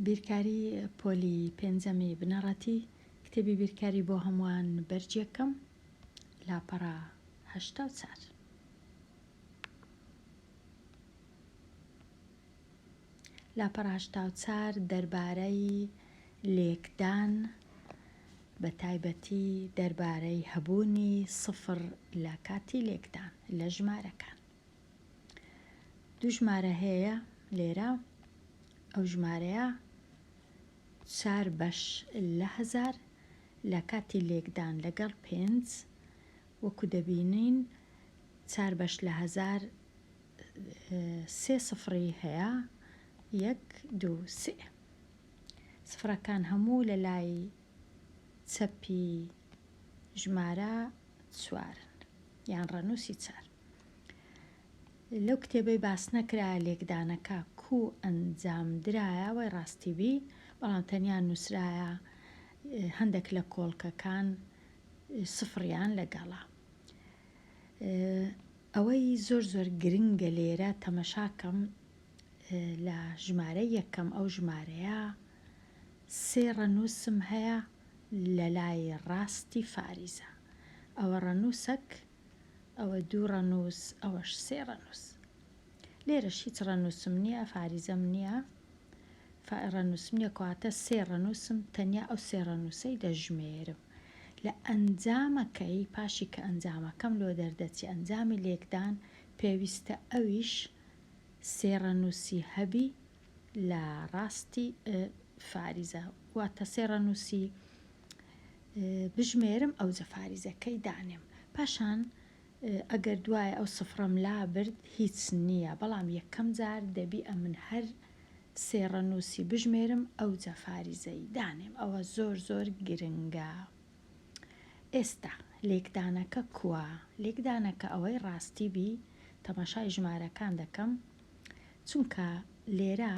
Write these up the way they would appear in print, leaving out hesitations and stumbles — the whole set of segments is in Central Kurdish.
بیرکاری پۆلی پێنجەمی بنەڕەتی کتێبی بیرکاری بۆ هەمووان بەرج یەکەم لاپەڕە 84. لاپەڕە 84 دەربارەی لێکدان بە تایبەتی دەربارەی هەبوونی سفر لە کاتی لێکدان لە ژمارەکان. دوو ژمارە هەیە لێرە ئەو ژمارەیە چار بەش لە هەزار لە کاتی لێکدان لەگەڵ پێنج وەکو دەبینین چار بەش لە هەزار سێ سفڕی هەیە یەک دوو سێ سفرەکان هەموو لە لای چەپی ژمارە چوارن یان ڕەنووسی چار. لەو کتێبەی باس نەکرایە لێکدانەکە کوو ئەنجام درایە وەی ڕاستی بی بەڵام تەنیا نووسرایە هەندێک لە کۆڵکەکان سفڕیان لەگەڵە. ئەوەی زۆر زۆر گرنگە لێرە تەمەشاکەم لە ژمارەی یەکەم ئەو ژمارەیە سێ ڕەنووسم هەیە لە لای ڕاستی فاریزە ئەوە ڕەنووسەک ئەوە دوو ڕەنووس ئەوەش سێ ڕەنووس لێرەش هیچ ڕەنووسم نییە فاریزەم نییە ڕەنووسم نییە کەواتە سێ ڕەنووسم تەنیا ئەو سێ ڕەنووسەی دەژمێرم لە ئەنجامەکەی پاشی کە ئەنجامەکەم لۆ دەردەچی ئەنجامی لێکدان پێویستە ئەویش سێ ڕەنووسی هەبی لە ڕاستی فاریزە واتە سێ ڕەنووسی بژمێرم ئەوجە فاریزەکەی دانێم پاشان ئەگەر دوایە ئەو سفڕەم لابرد هیچ نییە بەڵام یەکەم جار دەبی ئەمن هەر سێ ڕەنووسی بژمێرم ئەوجە فاریزەی دانێم ئەوە زۆر زۆر گرنگە ئێستا لێکدانەکە کوا لێکدانەکە ئەوەی ڕاستی بی تەماشای ژمارەکان دەکەم چونکە لێرە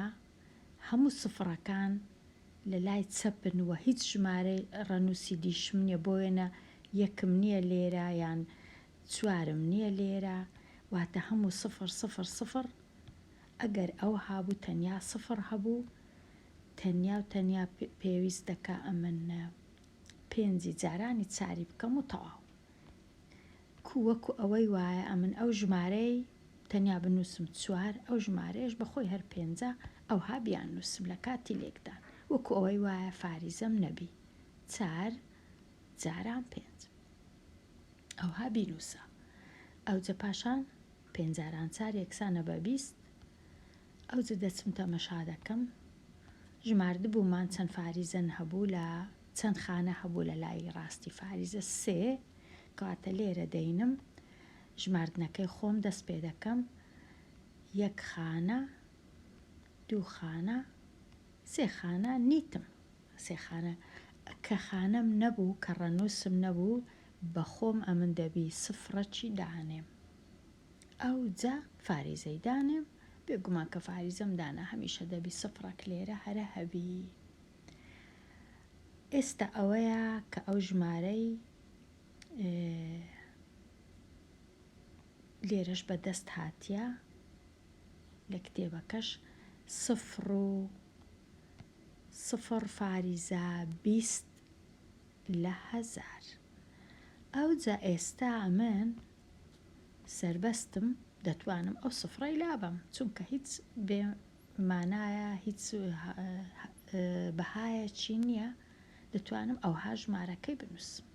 هەموو سفڕەکان لە لای چەپن وە هیچ ژمارەی ڕەنوسی دیشم نیە بۆ وێنە یەکم نیە لێرە یان چوارم نیە لێرە واتە هەموو سفر سفر سفر ئەگەر ئەوها بوو تەنیا سفر هەبوو تەنیا و تەنیا پێویست دەکا ئەمن پێنجی جارانی چاری بکەم و تەواو. کو وەکو ئەوەی وایە ئەمن ئەو ژمارەی تەنیا بنووسم چوار ئەو ژمارەیەش بە خۆی هەر پێنجە ئەوها بیاننووسم لە کاتی لێکدان وەکو ئەوەی وایە فاریزەم نەبی چار جاران پێنج ئەوها بینووسە ئەوجە پاشان پێنج جاران چار یەکسانە بە 20 ئەوجە دەچم تەمەشا دەکەم ژماردبوومان چەند فاریزەن هەبوو لە چەند خانە هەبوو لە لای ڕاستی فاریزە سێ کەواتە لێرە دەینم ژماردنەکەی خۆم دەست پێ دەکەم یەک خانە دوو خانە سێ خانە نیتم سێ خانە کە خانەم نەبوو کە ڕەنووسم نەبوو بە خۆم ئەمن دەبی سفرەکی دانێم ئەوجا فاریزەی دانێم بێگومان کە فاریزەم دانا هەمیشە دەبی سفرەک لێرە هەرە هەبی ئێستا ئەوەیە کە ئەو ژمارەی لێرەش بەدەست هاتیە لە کتێبەکەش سفر و سفر فاریزە 20 لە هەزار ئەوجا ئێستا ئەمن سەربەستم دەتوانم ئەو سفرەی لابەم چونکە هیچ بێ مانایە هیچ بەهایەکی نییە دەتوانم ئەوها ژمارەکەی بنووسم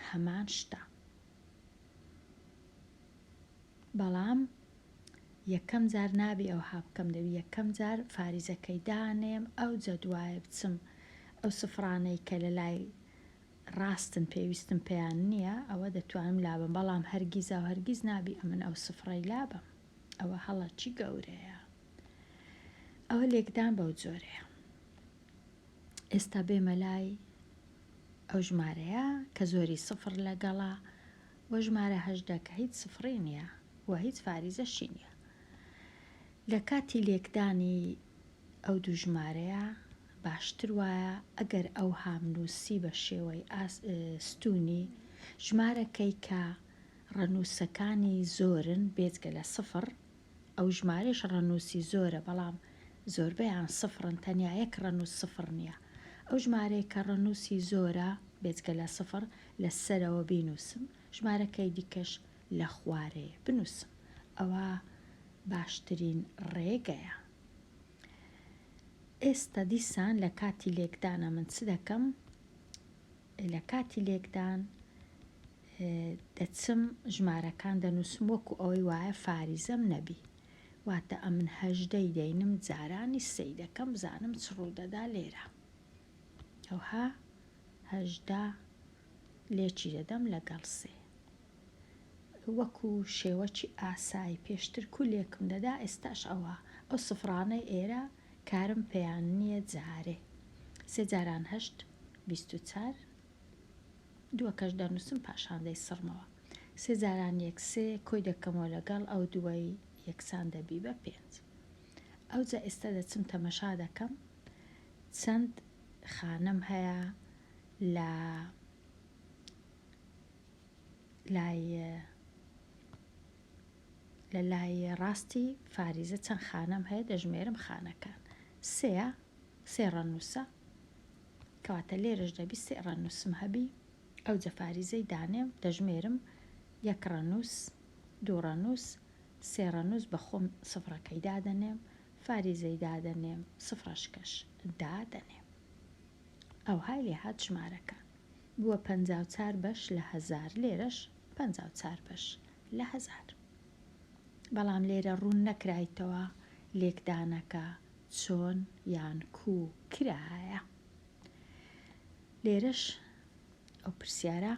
هەمان شتە بەڵام یەکەم جار نابی ئەوها بکەم دەبی یەکەم جار فاریزەکەی دانێم ئەوجە دوایە بچم ئەو سفرانەی کە لە لای ڕاستن پێویستم پێیان نییە ئەوە دەتوانم لابەم بەڵام هەرگیزاو هەرگیز نابی ئەمن ئەو سفرەی لابەم ئەوە هەڵەکی گەورەیە ئەوە لێکدان بەو جۆرەیە ئێستا بێمە لای ئەو ژمارەیە کە زۆری سفر لەگەڵە و ژمارە 18 کە هیچ سفری نییە و هیچ فاریزەشی نییە لە کاتی لێکدانی ئەو دوو ژمارەیە باشتر وایە ئەگەر ئەوهام نووسی بە شێوەی ستوونی ژمارەکەی کە ڕەنووسەکانی زۆرن بێجگە لە سفر ئەو ژمارەیش ڕەنووسی زۆرە بەڵام. زۆربەیان سفرن تەنیا یەک ڕەنووس سفر نییە. ئەو ژمارەیە کە ڕەنووسی زۆرە بێجگە لە سفر لە سەرەوە بینووسم، ژمارەکەی دیکەش لە خوارێ بنووسم. ئەوە باشترین ڕێگەیە. ئێستا دیسان لە کاتی لێکدانا من چ دەکەم؟ لە کاتی لێکدان دەچم ژمارەکان دەنووسم وەکو ئەوەی وایە فاریزەم نەبی. واتە ئەمن هەژدەی دەینم جارانی سێی دەکەم بزانم چ ڕوودەدا لێرە. ئەوها 18 لێکی دەدەم لەگەڵ سێ. وەکو شێوەکی ئاسایی پێشتر کو لێکم دەدا ئێستاش ئەوە ئەو سفرانەی ئێرە کارم پێیان نییە جارێ سێ جاران هەشت 24 دووەکەش دەنووسم پاشان دەیسڕمەوە سێ جاران یەک سێ کۆی دەکەمەوە لەگەڵ ئەو دووەی یەکسان دەبی بە پێنج ئەوجا ئێستا دەچم تەمەشا دەکەم چەند خانەم هەیە لە لای لە لای ڕاستی فاریزە چەند خانەم هەیە دەژمێرم خانەکان سێە سێ ڕەنووسە کەواتە لێرەش دەبی سێ ڕەنووسم هەبی ئەوجە فاریزەی دانێم دەژمێرم یەک ڕەنووس دوو ڕەنووس سێ ڕەنووس بە خۆم سفرەکەی دادەنێم فاریزەی دادەنێم سفرەشکەش دادەنێم ئەوهای لێهات ژمارەکان بووە 54 بەش لە هەزار لێرەش 54 بەش لە هەزار بەڵام لێرە ڕوون نەکرایتەوە لێکدانەکە چۆن یان کوو کرایە لێرەش ئەو پرسیارە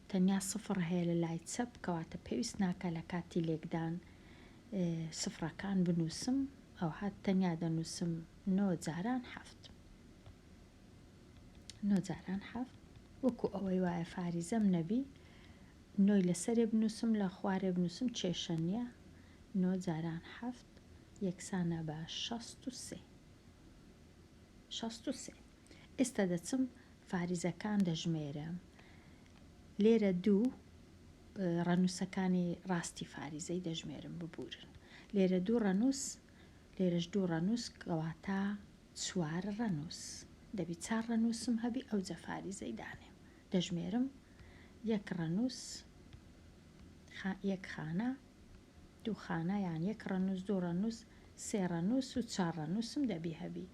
تەنیا سفڕ هەیە لە لای چەپ کەواتە پێویست ناکە لە کاتی لێکدان سفرەکان بنووسم ئەوها تەنیا دەنووسم نۆ جاران حەفت نۆ جاران حەفت وەکو ئەوەی وایە فاریزەم نەبی نۆی لەسەرێ بنووسم لە خوارێ بنووسم کێشە نییە نۆ جاران حەفت یەکسانە بە 63 63 ئێستا دەچم فاریزەکان دەژمێرم لێرە دوو ڕەنووسەکانی ڕاستی فاریزەی دەژمێرم ببورن لێرە دوو ڕەنووس لێرەش دوو ڕەنووس کەواتە چوار ڕەنووس دەبی چار ڕەنووسم هەبی ئەوجە فاریزەی دانێم دەژمێرم یەک ڕەنووس یەک خانە دوو خانە یان یەک ڕەنووس دوو ڕەنووس سێ ڕەنووس و چار ڕەنووسم دەبی هەبی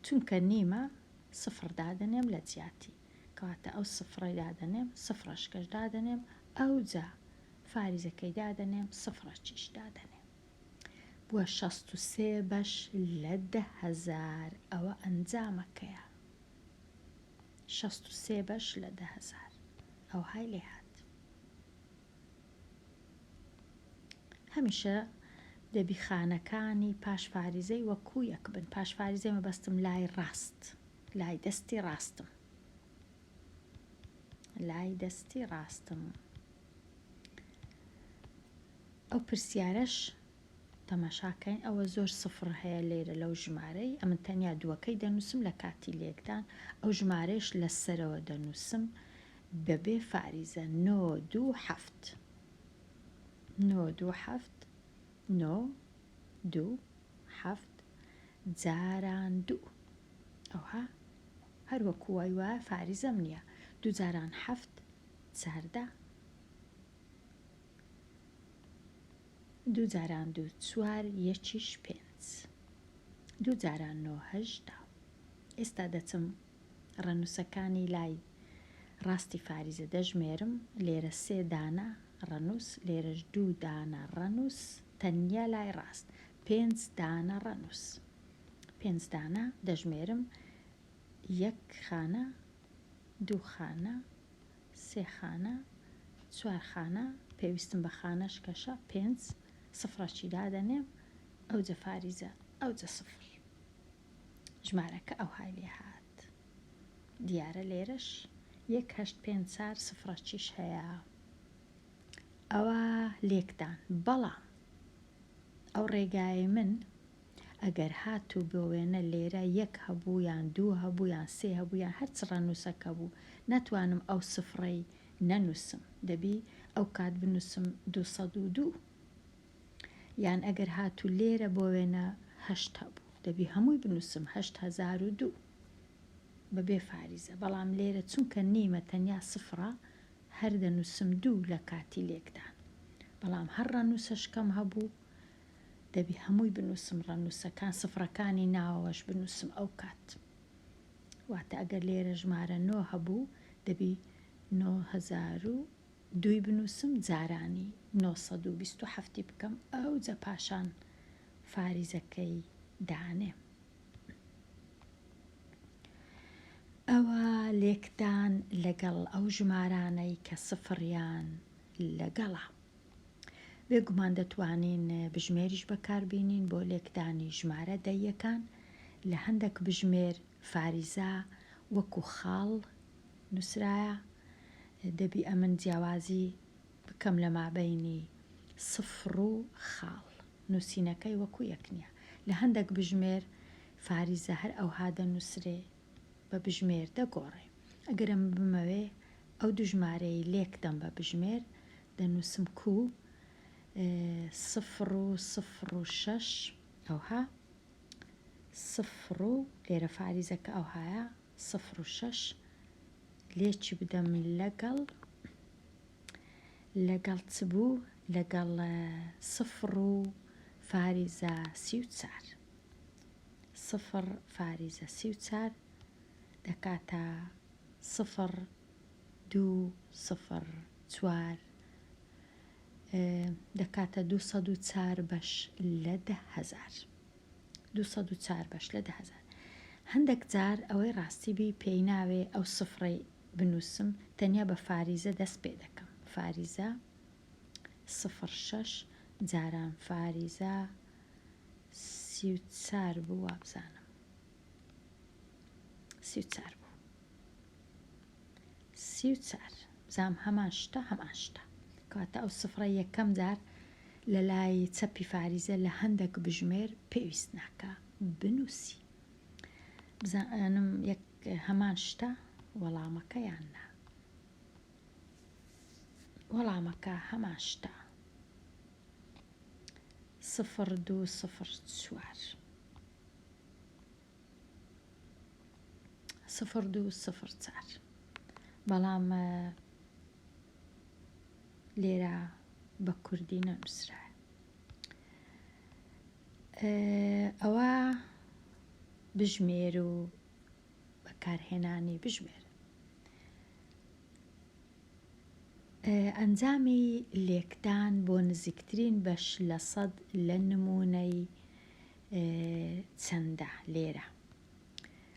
چونکە نیمە سفر دادەنێم لە جیاتی کەواتە ئەو سفرەی دادەنێم سفرەشکەش دادەنێم ئەوجا فاریزەکەی دادەنێم سفرەچیش دادەنێم بووە 63 بەش لە 10,000 ئەوە ئەنجامەکەیە 63 بەش لە 10,000 ئەوهای لێهات هەمیشە دەبی خانەکانی پاش فاریزەی وەکو یەک بن پاش فاریزەی مەبەستم لای ڕاست لای دەستی ڕاستم لای دەستی ڕاستم ئەو پرسیارەش تەماشاکەین ئەوە زۆر سفر هەیە لێرە لەو ژمارەی ئەمن تەنیا دووەکەی دەنووسم لە کاتی لێکدان ئەو ژمارەیش لە سەرەوە دەنووسم بەبێ فاریزە نۆ دوو حەفت نۆ دوو حەفت نۆ دوو حەفت جاران دوو ئەوها هەر وەکو وای وایە فاریزەم نییە دوو جاران حەفت چاردە دوو جاران دوو چوار یەکیش پێنج دوو جاران نۆ هەژدە ئێستا دەچم ڕەنووسەکانی لای ڕاستی فاریزە دەژمێرم لێرە سێ دانە ڕەنووس لێرەش دوو دانە ڕەنووس تەنیا لای ڕاست پێنج دانە ڕەنووس پێنج دانە دەژمێرم یەک خانە دوو خانە سێ خانە چوار خانە پێویستم بە خانەش کەشە پێنج سفرەکی دادەنێم ئەوجە فاریزە ئەوجە سفر ژمارەکە ئەوهای لێ هات دیارە لێرەش یەک هەشت پێنج چار سفرەکیش هەیە ئەوە لێکدان بەڵام ئەو ڕێگایەی من ئەگەر هاتوو بۆ وێنە لێرە یەک هەبوو یان دوو هەبوو یان سێ هەبوو یان هەر چ ڕەنووسەک هەبوو ناتوانم ئەو سفرەی نەنووسم دەبی ئەو کات بنووسم 202. یان ئەگەر هاتوو لێرە بۆ وێنە هەشت هەبوو دەبی هەمووی بنووسم 8002 بەبێ فاریزە، بەڵام لێرە چونکە نیمە تەنیا سفرە هەر دەنووسم دوو لە کاتی لێکدان، بەڵام هەر ڕەنووسەشکەم هەبوو دەبی هەمووی بنووسم ڕەنووسەکان سفرەکانی ناوەوەش بنووسم ئەو کات واتە ئەگەر لێرە ژمارە نۆ هەبوو دەبی 9002 ی بنووسم جارانی 927 ی بکەم ئەوجە پاشان فاریزەکەی دانێم. ئەوە لێکدان لەگەڵ ئەو ژمارانەی کە سفڕیان لەگەڵە. بێگومان دەتوانین بژمێریش بەکاربینین بۆ لێکدانی ژمارە دەییەکان، لە هەندەک بژمێر فاریزە وەکو خاڵ نوسرایە، دەبی ئەمن جیاوازی بکەم لە مابەینی سفڕ و خاڵ. نووسینەکەی وەکو یەک نیە. لە هەندەک بژمێر فاریزە هەر ئەوها دەنووسرێ بە بژمێر دەگۆڕێ. ئەگەر ئەمن بمەوێ ئەو دوو ژمارەی لێک دەم بە بژمێر دەنووسم کو سفر و سفر و شەش ئەوها سفر و لێرە فاریزەکە ئەوهایە سفر و شەش لێکی بدەم لەگەڵ لەگەڵ چ بوو؟ لەگەڵ سفر و فاریزە 34. سفر فاریزە 34 دەکاتە سفر دوو سفر چوار دەکاتە 204 بەش لە 10,000. 204 بەش لە 10,000. هەندێک جار ئەوەی ڕاستی بی پێی ناوێ ئەو سفرەی بنووسم تەنیا بە فاریزە دەست پێ دەکەم فاریزە سفر شەش جاران فاریزە 34 بوو وابزانم 34 بوو 34 بزانم هەمان شتە هەمان شتە کەواتە ئەو سفرە یەکەم جار لە لای چەپی فاریزە لە هەندێک بژمێر پێویست ناکە بنووسی بزانم یەک هەمان شتە وەڵامەکە یان نا؟ وەڵامەکە هەمان شتە سفر دوو سفر چوار سفر دوو سفر چوار بەڵام لێرە بە کوردی نەنووسرایە ئەوە بژمێر و بەکارهێنانی بژمێر. ئەنجامی لێکدان بۆ نزیکترین بەش لە سەد لە نموونەی چەندە لێرە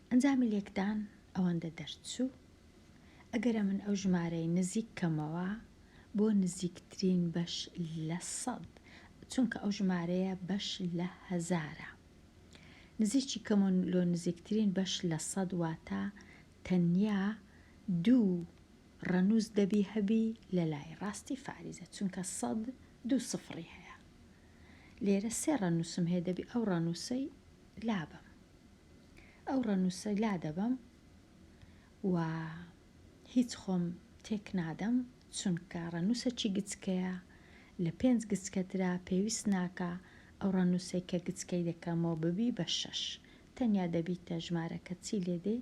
ئەنجامی لێکدان ئەوەندە دەرچوو ئەگەر ئەمن ئەو ژمارەی نزیک کەمەوە بۆ نزیکترین بەش لە سەد چونکە ئەو ژمارەیە بەش لە هەزارە نزیکی کەمۆ لۆ نزیکترین بەش لە سەد واتە تەنیا دوو ڕەنووس دەبی هەبی لە لای ڕاستی فاریزە چونکە سەد دوو سفڕی هەیە لێرە سێ ڕەنووسم هەیە دەبی ئەو ڕەنووسەی لابەم ئەو ڕەنووسە لادەبەم و هیچ خۆم تێک نادەم چونکە ڕەنووسەکی گچکەیە لە پێنج گچکەترە پێویست ناکا ئەو ڕەنووسەی کە گچکەی دەکەمەوە ببی بە شەش تەنیا دەبیتە ژمارەکە چی لێ دێ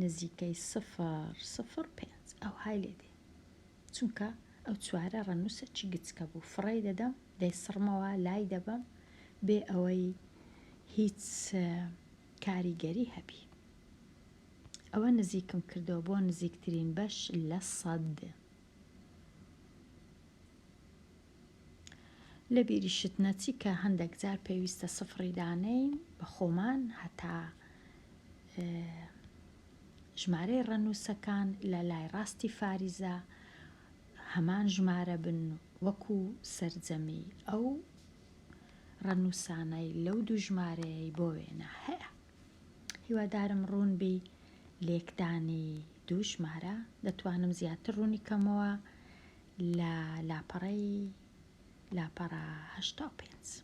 نزیکەی سفر سفر پێنج ئەوهای لێ دێ چونکە ئەو چوارە ڕەنووسەکی گچکە بوو فڕێی دەدەم دەیسڕمەوە لای دەبەم بێ ئەوەی هیچ کاریگەری هەبی. ئەوە نزیکم کردەوە بۆ نزیکترین بەش لە سەد. لە بیریشت نەچی کە هەندێک جار پێویستە سفڕی دانێین بە خۆمان هەتا ژمارەی ڕەنووسەکان لە لای ڕاستی فاریزە هەمان ژمارە بن وەکو سەرجەمی ئەو ڕەنووسانەی لەو دوو ژمارەیەی بۆ وێنە هەیە. هیوادارم ڕوون بی لێکدانی دوو ژمارە دەتوانم زیاتر ڕوونی کەمەوە لە لاپەڕەی لاپەڕە 85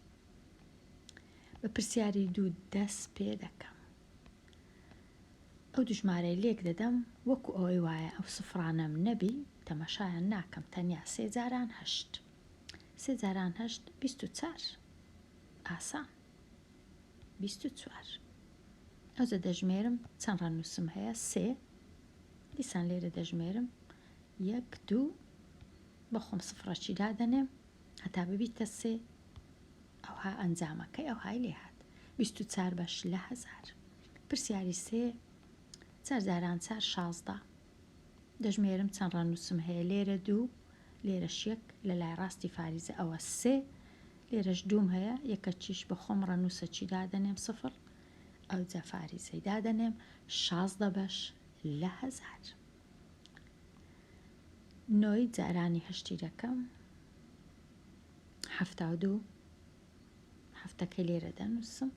بە پرسیاری دوو دەست پێ دەکەم ئەو دوو ژمارەی لێک دەدەم وەکو ئەوەی وایە ئەو سفرانەم نەبی تەماشایان ناکەم تەنیا سێ جاران هەشت. سێ جاران هەشت 24 ئاسان 24 ئەوجە دەژمێرم چەند ڕەنووسم هەیە سێ دیسان لێرە دەژمێرم یەک دوو بەخۆم سفڕەکی دادەنێم هەتا ببیتە سێ ئەوها ئەنجامەکەی ئەوهای لێهات 24 بەش لە هەزار پرسیاری سێ چار جاران چار 16 دەژمێرم چەند ڕەنووسم هەیە لێرە دوو لێرەش یەک لە لای ڕاستی فاریزە ئەوە سێ لێرەش دووم هەیە یەکەچیش بە خۆم ڕەنووسەکی دادەنێم سفر ئەوجا فاریزەی دادەنێم 16 بەش لە هەزار. نۆی جارانی هەشتی دەکەم 72 هەفتەکەی لێرە دەنووسم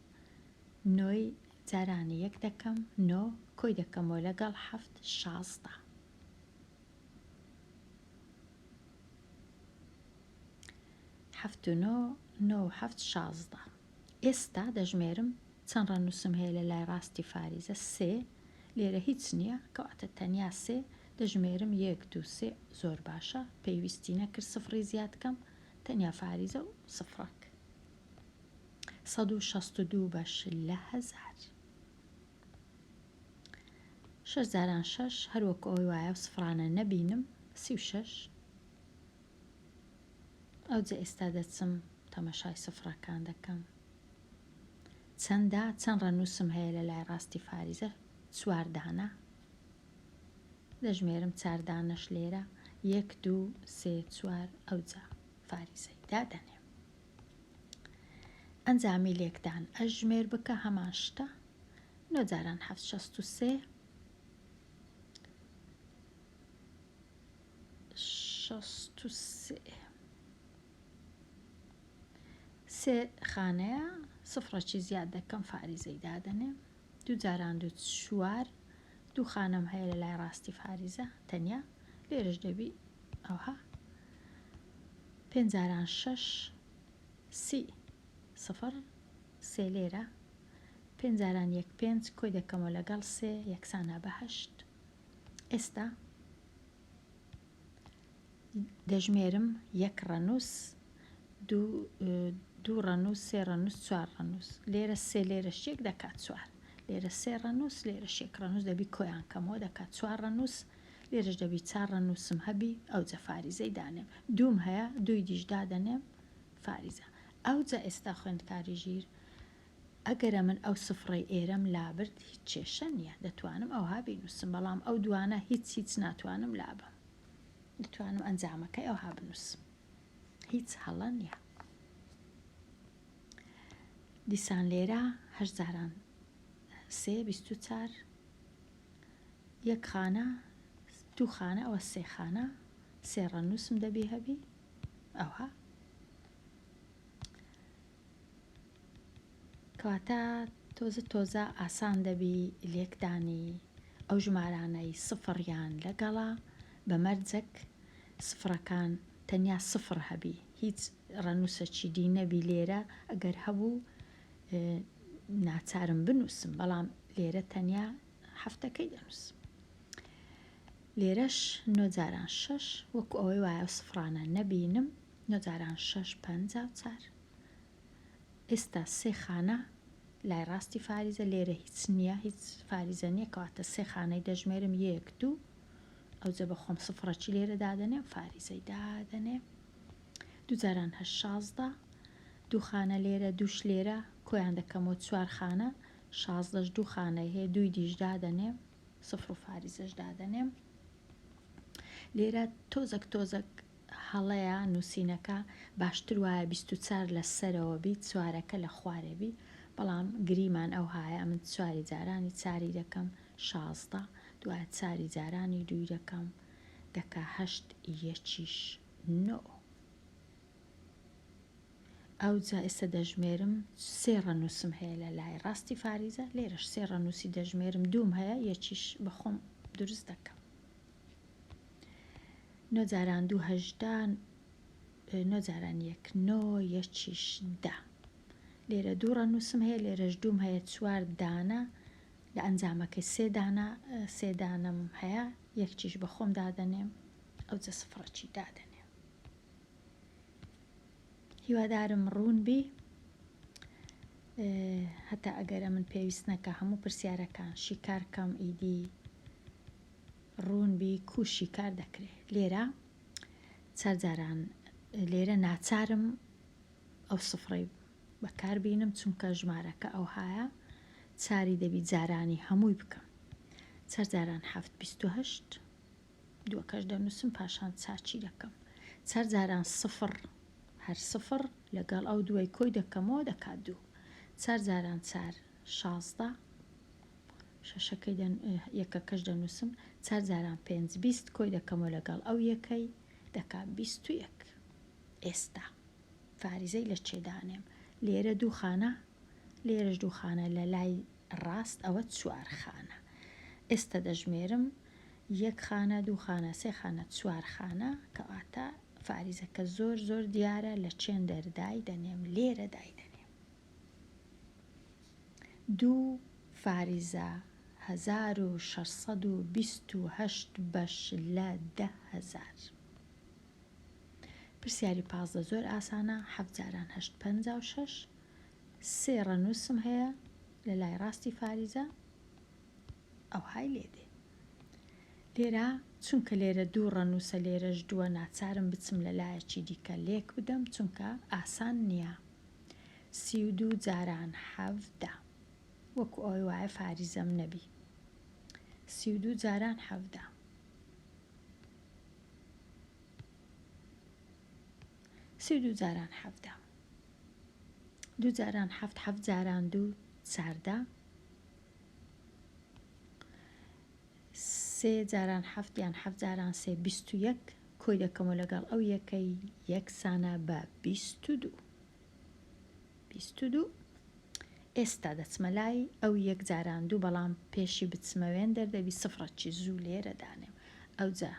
نۆی جارانی یەک دەکەم نۆ کۆی دەکەمەوە لەگەڵ حەفت 16 حەفت و نۆ نۆ و حەفت 16 ئێستا دەژمێرم چەند ڕەنووسم هەیە لە لای ڕاستی فاریزە سێ لێرە هیچ نییە کەواتە تەنیا سێ دەژمێرم یەک دوو سێ زۆر باشە پێویستی نەکرد سفڕی زیاد کەم تەنیا فاریزە و سفڕەک 162 بەش لە هەزار شەش جاران شەش هەر وەکو ئەوەی وایە و سفرانە نەبینم 36 ئەوجە ئێستا دەچم تەمەشای سفرەکان دەکەم چەندە چەند ڕەنووسم هەیە لە لای ڕاستی فاریزە چوار دانە دەژمێرم چار دانەش لێرە یەک دوو سێ چوار ئەوجا فاریزەی دادەنێم ئەنجامی لێکدان ئەژمێر بکە هەمان شتە نۆ جاران حەفت 63 63 سێ خانەیە سفرەکی زیاد دەکەم فاریزەی دادەنێم دوو جاران دوو چوار دوو خانەم هەیە لە لای ڕاستی فاریزە تەنیا لێرەش دەبی ئەوها پێنج جاران شەش سی سفر سێ لێرە پێنج جاران یەک پێنج کۆی دەکەمەوە لەگەڵ سێ یەکسانە بە هەشت ئێستا دەژمێرم یەک ڕەنووس دوو ڕەنووس سێ ڕەنووس چوار ڕەنووس لێرە سێ لێرەش یەک دەکات چوار لێرە سێ ڕەنووس لێرەش یەک ڕەنووس دەبی کۆیان کەمەوە دەکات چوار ڕەنووس لێرەش دەبی چار ڕەنووسم هەبی ئەوجە فاریزەی دانێم دووم هەیە دووی دیش دادەنێم فاریزە ئەوجە ئێستا خوێندکاری ژیر ئەگەرە من ئەو سفڕەی ئێرەم لابرد هیچ کێشە نییە دەتوانم ئەوها بینووسم بەڵام ئەو دوانە هیچ هیچ ناتوانم لابەم دەتوانم ئەنجامەکەی ئەوها بنووسم هیچ هەڵە نییە دیسان لێرە هەشت جاران سێ 24 یەک خانە دوو خانە ئەوە سێ خانە سێ ڕەنووسم دەبی هەبی ئەوها کەواتە تۆزە تۆزە ئاسان دەبی لێکدانی ئەو ژمارانەی سفڕیان لەگەڵە بە مەرجەک سفڕەکان تەنیا سفڕ هەبی هیچ ڕەنووسەکی دی نەبی لێرە ئەگەر هەبوو ناچارم بنووسم بەڵام لێرە تەنیا هەفتەکەی دەنووسم لێرەش نۆ جاران شەش وەکو ئەوەی وایە ئەو سفرانە نەبینم نۆ جاران شەش 54 ئێستا سێ خانە لای ڕاستی فاریزە لێرە هیچ نییە هیچ فاریزە نییە کەواتە سێ خانەی دەژمێرم یەک دوو ئەوجە بە خۆم سفرەکی لێرە دادەنێم فاریزەی دادەنێم دوو جاران هەشت 16 دوو خانە لێرە دووش لێرە کۆیان دەکەمەوە چوار خانە شازدەش دوو خانەی هەیە دووی دیش دادەنێم سفر و فاریزەش دادەنێم لێرە تۆزەک تۆزەک هەڵەیە نووسینەکە باشتر وایە 24 لە سەرەوە بی چوارەکە لە خوارێ بی بەڵام گریمان ئەوهایە ئەمن چواری جارانی چاری دەکەم 16 دوای چاری جارانی دووی دەکەم دەکا هەشت یەکیش نۆ ئەوجا ئێستا دەژمێرم سێ ڕەنووسم هەیە لە لای ڕاستی فاریزە لێرەش سێ ڕەنووسی دەژمێرم دووم هەیە یەکیش بە خۆم دروست دەکەم نۆ جاران دوو هەژدە نۆ جاران یەک نۆ یەکیش دە لێرە دوو ڕەنووسم هەیە لێرەش دووم هەیە چوار دانە لە ئەنجامەکەی سێ دانە سێ دانەم هەیە یەکیش بە خۆم دادەنێم ئەوجە سفرەکی دادەنێم. هیوادارم ڕوون بی هەتا ئەگەر ئەمن پێویست نەکا هەموو پرسیارەکان شیکار کەم ئیدی ڕوون بی کو شیکار دەکرێ لێرە چار جاران لێرە ناچارم ئەو سفرەی بەکار بینم چونکە ژمارەکە ئەوهایە چاری دەبی جارانی هەمووی بکەم چار جاران حەفت 28 دووەکەش دەنووسم پاشان چاچی دەکەم چار جاران سفر هەر سفر لەگەڵ ئەو دووەی کۆی دەکەمەوە دەکات دوو چار جاران چار 16 شەشەکەی دەن یەکەکەش دەنووسم چار جاران پێنج 20 کۆی دەکەمەوە لەگەڵ ئەو یەکەی دەکات 21 ئێستا فاریزەی لە چێ دانێم لێرە دوو خانە لێرەش دوو خانە لە لای ڕاست ئەوە چوار خانە ئێستا دەژمێرم یەک خانە دوو خانە سێ خانە چوار خانە کەواتە فاریزەکە زۆر زۆر دیارە لە چێندەر دای دەنێم لێرە دای دەنێم دوو فاریزە 1628 بەش لە 10,000 پرسیاری 15 زۆر ئاسانە حەفت جاران هەشت 56 سێ ڕەنووسم هەیە لە لای ڕاستی فاریزە ئەوهای لێ دێ لێرە چونکە لێرە دوو ڕەنووسە لێرەش دووە ناچارم بچم لە لایەکی دیکە لێک بدەم چونکە ئاسان نییە 32 جاران حەڤدە وەکو ئەوەی وایە فاریزەم نەبی 32 جاران حەڤدە 32 جاران حەڤدە دوو جاران حەفت حەفت جاران دوو چاردە سێ جاران حەفت یان حەفت جاران سێ 21 کۆی دەکەمەوە لەگەڵ ئەو یەکەی یەکسانە بە 22 22 ئێستا دەچمە لای ئەو یەک جاران دوو بەڵام پێشی بچمە وێن دەردەبی سفرەکی زوو لێرە دانێم ئەوجا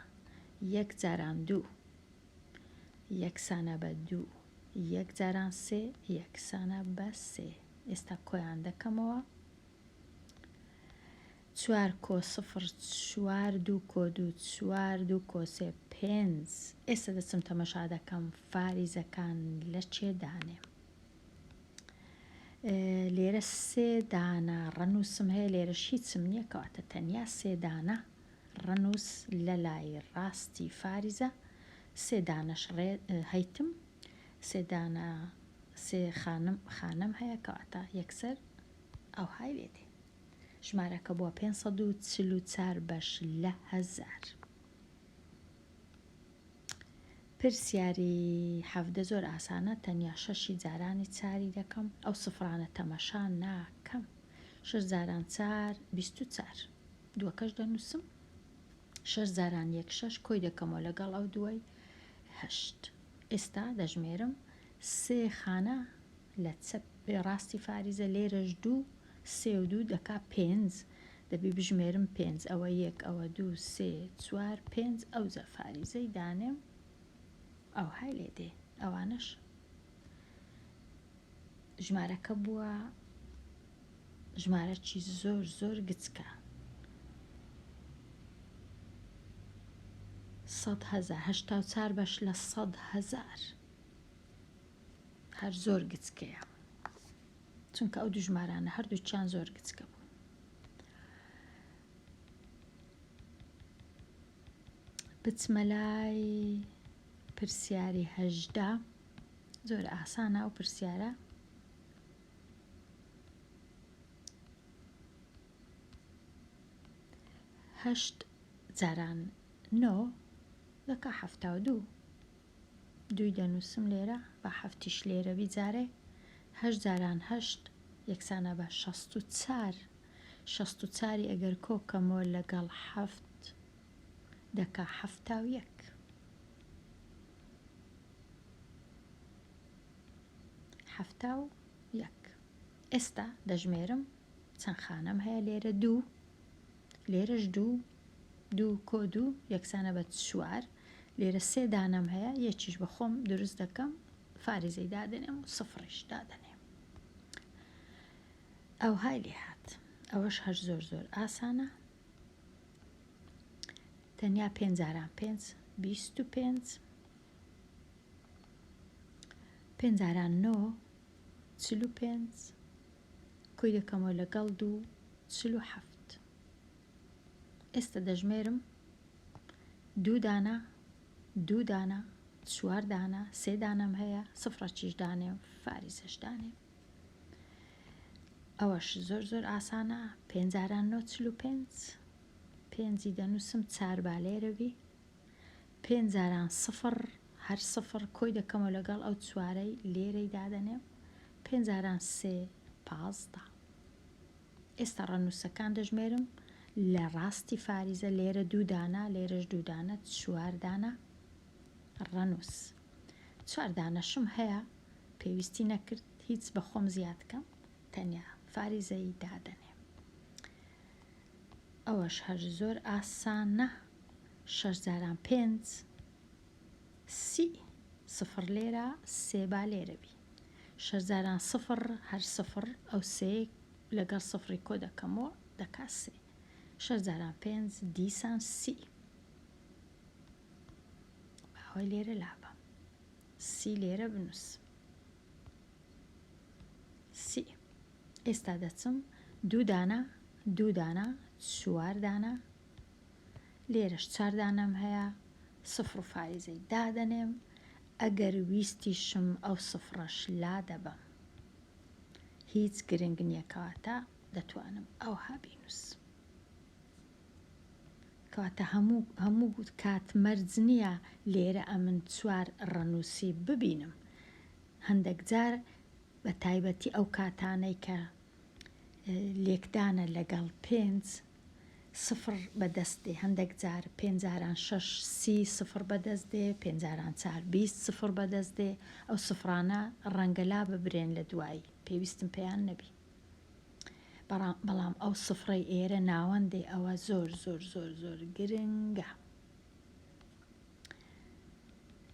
یەک جاران دوو یەکسانە بە دوو یەک جاران سێ یەکسانە بە سێ ئێستا کۆیان دەکەمەوە چوار کۆ سفر چوار دوو کۆ دوو چوار دوو کۆ سێ پێنج ئێستا دەچم تەمەشا دەکەم فاریزەکان لە چێ دانێم لێرە سێ دانە ڕەنووسم هەیە لێرەش هیچم نییە کەواتە تەنیا سێ دانە ڕەنووس لە لای ڕاستی فاریزە سێ دانەش ڕێ هەیتم سێ دانە سێ خانم خانەم هەیە کەواتە یەکسەر ئەوهای لێ دێ ژمارەکە بووە 544 بەش لە هەزار. پرسیاری حەڤدە زۆر ئاسانە تەنیا شەشی جارانی چاری دەکەم ئەو سفرانە تەمەشا ناکەم شەش جاران چار 24 دووەکەش دەنووسم شەش جاران یەک شەش کۆی دەکەمەوە لەگەڵ ئەو دووەی هەشت ئێستا دەژمێرم سێ خانە لە چەپ ڕاستی فاریزە لێرەش دوو سێ و دوو دەکا پێنج دەبی بژمێرم پێنج ئەوە یەک ئەوە دوو سێ چوار پێنج ئەوجا فاریزەی دانێم ئەوهای لێ دێ ئەوانەش ژمارەکە بووە ژمارەکی زۆر زۆر گچکە 100 هەزار 84 بەش لە 100 هەزار هەر زۆر گچکەیە چونکە ئەو دوو ژمارانە هەردووکیان زۆر گچکە بوون. بچمە لای پرسیاری هەژدە زۆر ئاسانە ئەو پرسیارە هەشت جاران نۆ دەکا 72 دووی دەنووسم لێرە با حەفتیش لێرە بی جارێ هەشت جاران هەشت یەکسانە بە 64 64ی ئەگەر کۆ کەمەوە لەگەڵ حەفت دەکا 71 71 ئێستا دەژمێرم چەند خانەم هەیە لێرە دوو لێرەش دوو دوو کۆ دوو یەکسانە بە چوار لێرە سێ دانەم هەیە یەکیش بە خۆم دروست دەکەم فاریزەی دادەنێم و سفڕیش دادەنێم ئەوهای لێ هات ئەوەش هەر زۆر زۆر ئاسانە تەنیا پێنج جاران پێنج 25. پێنج جاران نۆ 45 کۆی دەکەمەوە لەگەڵ دوو 47. ئێستا دەژمێرم دوو دانە دوو دانە چوار دانە سێ دانەم هەیە سفرەکیش دانێم فاریزەش دانێم. ئەوەش زۆر زۆر ئاسانە پێنج جاران نۆ 45 پێنجی دەنووسم چار با لێرە بی پێنج جاران سفر هەر سفر کۆی دەکەمەوە لەگەڵ ئەو چوارەی لێرەی دادەنێم پێنج جاران سێ 15. ئێستا ڕەنووسەکان دەژمێرم لە ڕاستی فاریزە لێرە دوو دانە لێرەش دوو دانە چوار دانە ڕەنووس چوار دانەشم هەیە پێویستی نەکرد هیچ بە خۆم زیاد کەم تەنیا فاریزەی دادەنێم ئەوەش هەر زۆر ئاسانە شەش جاران پێنج سی سفر لێرە سێ با لێرە بی شەش جاران سفر هەر سفر ئەو سێ لەگەڵ سفری کۆ دەکەمەوە دەکا سێ شەش جاران پێنج دیسان سی باوەی لێرە لابەم سی لێرە بنووس سی ئێستا دەچم دوو دانە دوو دانە چوار دانە لێرەش چار دانەم هەیە سفر و فاریزەی دادەنێم ئەگەر ویستیشم ئەو سفرەش لادەبەم هیچ گرنگ نییە کەواتە دەتوانم ئەوها بینووسم. کەواتە هەموو هەموو کات مەرج نییە لێرە ئەمن چوار ڕەنووسی ببینم هەندەک جار بە تایبەتی ئەو کاتانەی کە لێکدانە لەگەڵ پێنج سفر بەدەست دێ هەندەک جار پێنج جاران شەش سی سفر بەدەست دێ پێنج جاران چار 20 سفر بەدەست دێ ئەو سفرانە ڕەنگە لا ببرێن لە دوایی پێویستم پێیان نەبی. بەڵام ئەو سفرەی ئێرە ناوەندێ ئەوە زۆر زۆر زۆر زۆر گرنگە.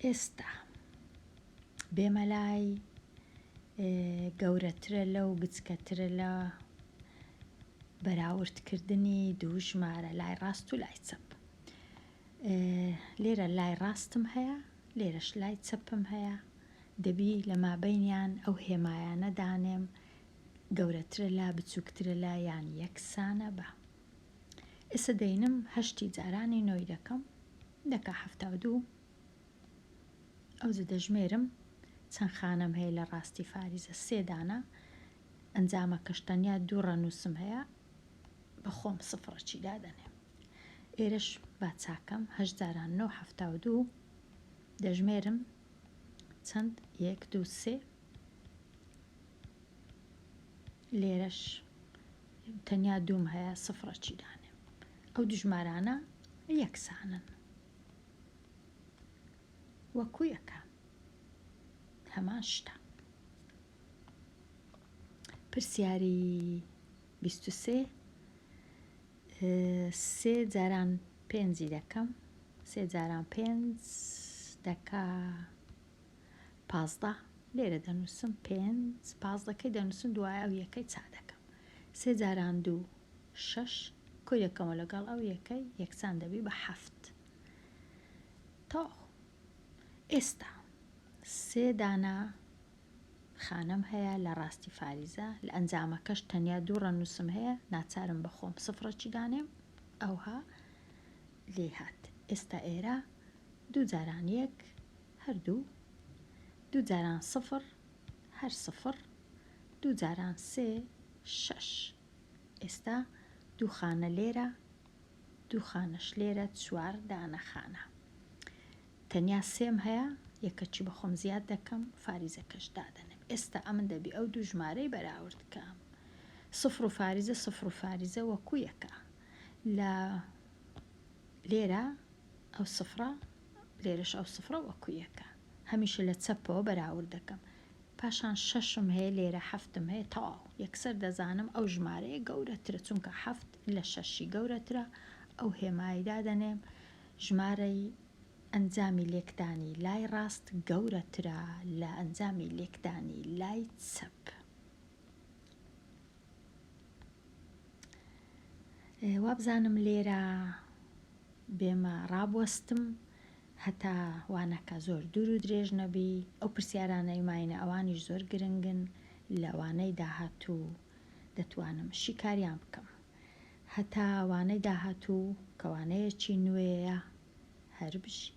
ئێستا بێمە لای گەورەترە لەو گچکەترە لە بەراوردکردنی دوو ژمارە لای ڕاست و لای چەپ. لێرە لای ڕاستم هەیە لێرەش لای چەپم هەیە دەبی لە مابەینیان ئەو هێمایانە دانێم گەورەترە لە بچووکترە لە یان یەکسانە بە. ئێستا دەینم هەشتی جارانی نۆی دەکەم دەکا 72 ئەوجە دەژمێرم چەند خانەم هەیە لە ڕاستی فاریزە سێ دانە ئەنجامەکەش تەنیا دوو ڕەنووسم هەیە بە خۆم سفرەکی دادەنێم ئێرەش با چاکەم هەشت جاران نۆ 72 دەژمێرم چەند یەک دوو سێ لێرەش تەنیا دووم هەیە سفرەکی دانێم ئەو دوو ژمارانە یەکسانن وەکو یەکە هەمان شتە. پرسیاری 23 سێ جاران پێنجی دەکەم سێ جاران پێنج دەکا 15 لێرە دەنووسم پێنج پازدەکەی دەنووسم دوای ئەو یەکەی چا دەکەم سێ جاران دوو شەش کۆی دەکەمەوە لەگەڵ ئەو یەکەی یەکسان دەبی بە حەفت تەواو ئێستا سێ دانە خانەم هەیە لە ڕاستی فاریزە لە ئەنجامەکەش تەنیا دوو ڕەنووسم هەیە ناچارم بە خۆم سفرەکی دانێم ئەوها لێ هات ئێستا ئێرە دوو جاران یەک هەر دوو دوو جاران سفر هەر سفر دوو جاران سێ شەش ئێستا دوو خانە لێرە دوو خانەش لێرە چوار دانە خانە تەنیا سێم هەیە یەکەکی بە خۆم زیاد دەکەم فاریزەکەش دادەنێم ئێستا ئەمن دەبی ئەو دوو ژمارەی بەراورد کەم سفر و فاریزە سفر و فاریزە وەکو یەکە لە لێرە ئەو سفرە لێرەش ئەو سفرە وەکو یەکە هەمیشە لە چەپەوە بەراورد دەکەم پاشان شەشم هەیە لێرە حەفتم هەیە تەواو یەکسەر دەزانم ئەو ژمارەیە گەورەترە چونکە حەفت لە شەشی گەورەترە ئەو هێمای دادەنێم ژمارەی ئەنجامی لێکدانی لای ڕاست گەورەترە لە ئەنجامی لێکدانی لای چەپ. وابزانم لێرە بێمە ڕابوەستم. هەتا وانەکە زۆر دوور و درێژ نەبی، ئەو پرسیارانەی ماینە ئەوانیش زۆر گرنگن لە وانەی داهاتوو دەتوانم شیکاریان بکەم. هەتا وانەی داهاتوو کە وانەیەکی نوێیە هەر بژی.